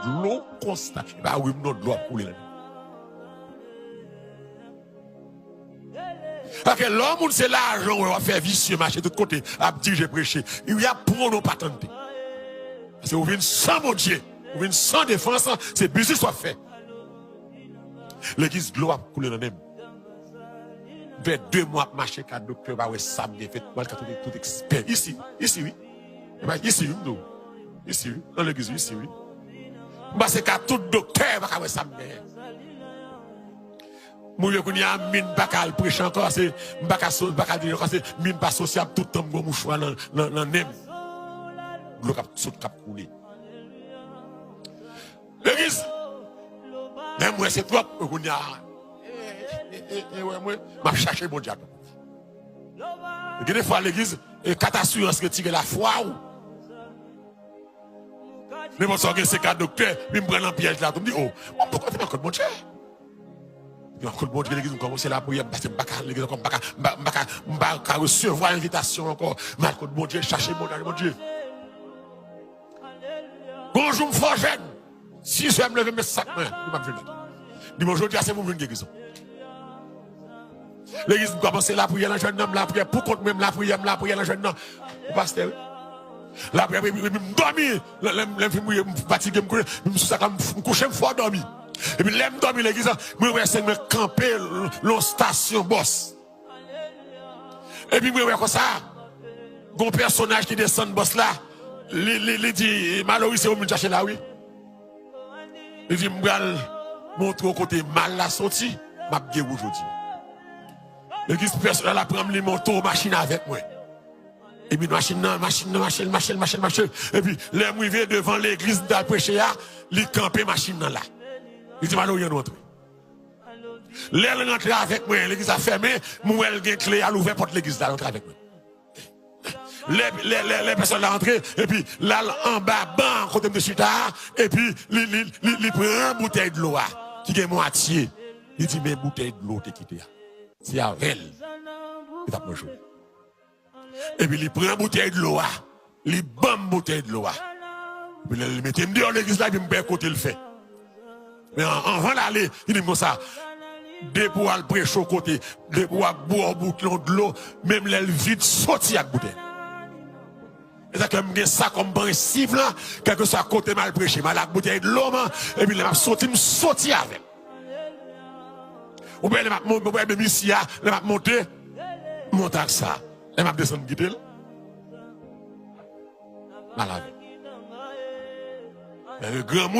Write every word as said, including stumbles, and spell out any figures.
Dlo konsta. E pa rim non, dlo ap koule nan. Paske lè yon moun se lajan w wè w ap fè visye mache tout kote, ap dirije preche, y ap pran w nan patante. Paske ou vin san Bondye, ou vin san defans, se biznis w ap fè. Legliz, dlo ap koule nan nen m. M fè de mwa ap mache ka doktè, pa wè sa m gen fèt. M al ka tout, tout ekspè. Isi, isi wi. E pa isi wi, m di w. Isi wi. Nan legliz wi, isi wi. M pase ka tout doktè, pa ka wè sa m genyen. M rive kounye a, m vin pa ka al preche ankò, se m pa ka so, m pa ka dirije ankò, se m vin pa sosyab, tout tan m gon mouchwa nan, nan, nan nen m. Dlo k ap sot, k ap koule. Legliz, lè m wè se twòp, kounye a, e, e, e, wè mwen, m ap chache Bondye atò. Gen de fwa, legliz, e kat asirans retire lafwa w. Nenpòt sa w gen, se ka doktè, pi m pran nan pyèj la tou. M di, o, m poko te nan kont Bondye. Nan kont Bondye, legliz, m kòmanse lapriyè, m pase, m pa ka legliz ankò, m pa ka, m pa, m pa ka, m pa ka resevwa envitasyon ankò. M al kot Bondye, chache Bondye, Bondye. Gon jou m fò jèn. Sizè m leve, m met sak mwen, m ap jwenn. Di mwen, jodi a se pou m jwenn gerizon. Legliz, m kòmanse lapriyè nan jèn nan, m lapriyè pou kont mwen, m lapriyè, m lapriyè nan jèn nan. Ou pastè, wi. Lapriyè, epi, epi m dòmi. Lè, lè, lè m fin priye, m fatige, m kouche, m sou sak la, m, m kouche, m fò dòmi. Epi lè m dòmi legliz la, mwen wè sèn mwen kanpe l, l yon stasyon bòs. Epi mwen wè konsa, gon pèsonaj ki desann bòs la, li, li, li di, Malory, se ou m vin chache la, wi. Li di, m pral montre w kote mal la soti, m ap geri w jodi. Legliz, pèsonaj la pran m, li monte w machin avèk mwen. Epi machin nan, machin nan, mache, mache, mache, mache. Epi lè m rive devan legliz m t al preche a, li kanpe machin nan la. Li di, Malory, ann nou antre. Lè l rantre avèk mwen, legliz la fèmen, m wè l gen kle, al ouvè pòt legliz la, l antre avèk mwen. Lè, lè, lè, lè pèsonaj la antre, epi l al anba ban kote m te chita a, epi li, li, li, li pran boutèy dlo a, ki gen mwatye. Li di, men boutèy dlo w te kite a. Se avè l li t ap manje w. Epi li pran boutèy dlo a, li ban m boutèy dlo a. Epi lè li mete m deyò legliz la, epi m wè kote l fè. Men an-, anvan l ale, li di m konsa, depi w al preche yon kote, depi w ap bwè yon boutèy dlo, menm lè l vid, soti ak boutèy. E sa ke m gen sa kòm prensip la, kèlkeswa kote m al preche, m al ak boutèy dlo m, epi lè m ap soti, m soti avè l. Ou wè lè m ap mon-, ou wè menm isi a, lè m ap monte, m monte ak sa. Lè m ap desann, m kite l. M al avè l. Men granmoun